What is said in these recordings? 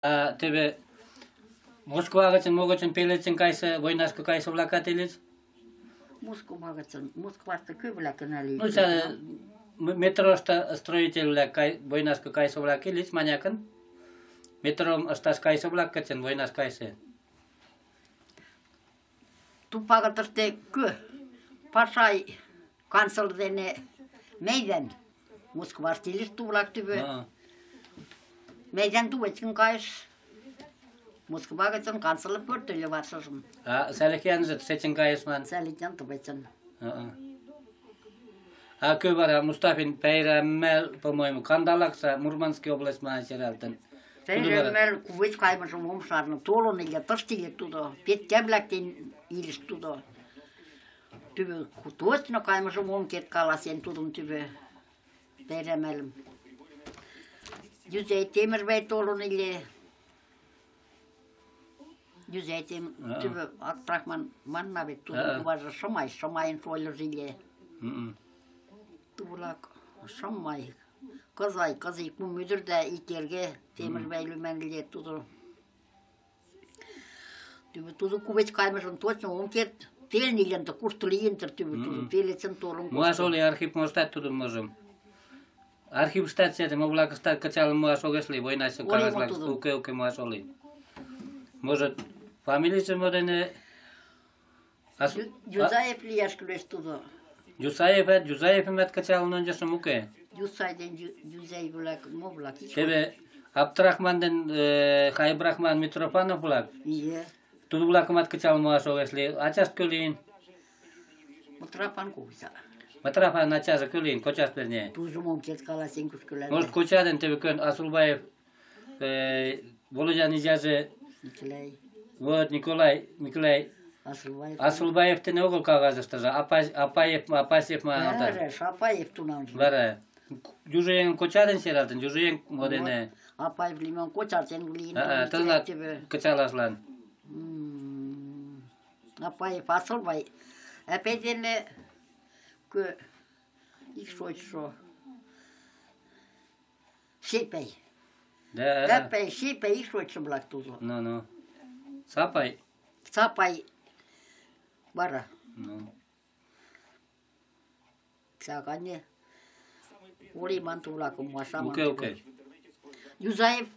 А теве Москва гычын, могычын пеледшын кайыше, войнашке кайыше-влакат ыльыч? Москва гычын, Москваште кӧ-влак ыльыч? Ну, саде метрошто строитель-влак, войнашке кайыше-влак ыльыч, манякын. Метром ышташ кайыше-влак гычын, войнаш кайыше. Тупагытыште кӧ? Пашай канцлер дене Мейден. Москваште илыш ту-влак тӱвӧ. Мейден тувечкын кайыш. Москва гычын канцлер пӧртыльӧ варшыжым. А Салихянже тышечын кайыш ман? Салихян тувечын. А кӧ вара Мустафин Пәйрәмәл, по-моему, Кандалакша, Мурманский область манын сералтын. Пәйрәмәл кувеч кайымыжым ом шарне. Толын ыле, тыште ыле тудо. Петькӓ-влак ден илыш тудо. Тӱвӧ точно кайымыжым ом керт каласен тудым тӱвӧ Пәйрәмәлым. Юзай Темирбай толын ыле. Юзай тӱвӧ Актрахман манна вет тудо куваже Шымай, Шымайын шольыжо ыле. Тулак Шымай, Кызай, Кызый кум ӱдыр да ик эрге Темирбай лӱман ыле тудо. Тӱвӧ тудо кувеч кайымыжым точно ом керт. Пелен илен да кушто лийын дыр тӱвӧ тудо пелечын толын. Муаш ок лий, Архип моштат тудым можым. Архивыштат седе, мо-влакыштат кычалын муаш огеш лий, войнаште кагаз-влак. Уке, уке, муаш ок лий. Может, фамилийже мо дене... Юзаев лияш кӱлеш тудо. Юсаеват, Юзаевымат кычалын ончышым, уке. Юсай ден Юзай-влак, мо-влак? Теве Абдрахман ден Хайбрахман Митрофанов-влак. Ие. Тудо-влакымат кычалын муаш огеш лий. Ачашт кӧ лийын? Митрофан кугыза. Митрофан ачаже кӧ лийын? Кочашт, вернее. Тужым ом керт каласен кушкыла. Может, коча ден теве кӧн Асулбаев, Володян изаже... Николай. Вот, Николай, Николай. Асылбаев. Асылбаев дене огыл кагазыштыже, Апаев, Апасев маналтын. Вара, Шапаев тунамже. Вара, южо еҥ коча дене сералтын, южо еҥ мо дене... Апаев лийман коча дене лийын. Тылат кычалашлан. Апаев, Асылбай. Әпей дене кö ик шочшо. Шепей. Әпей, Шепей ик шочшо-влак тудо. Ну-ну. Сапай. Сапай. Вара. Ну. Сагане. Олиман тулакым муашаман. Уке, уке. Юзаев.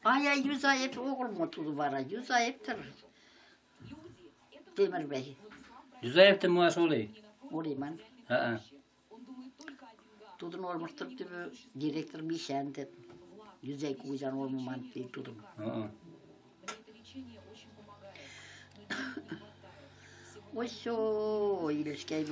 Ай-ай, Юзаев огыл мо тудо вара. Юзаев-тыр. Темирбай. Юзаевте муаш ок лий? Олиман. А-а. Тудын олмыштыр тӱвӧ директор Мишан деп. Юзай кугызан олмыман тудым. А-а. Ой, всё, илышкай.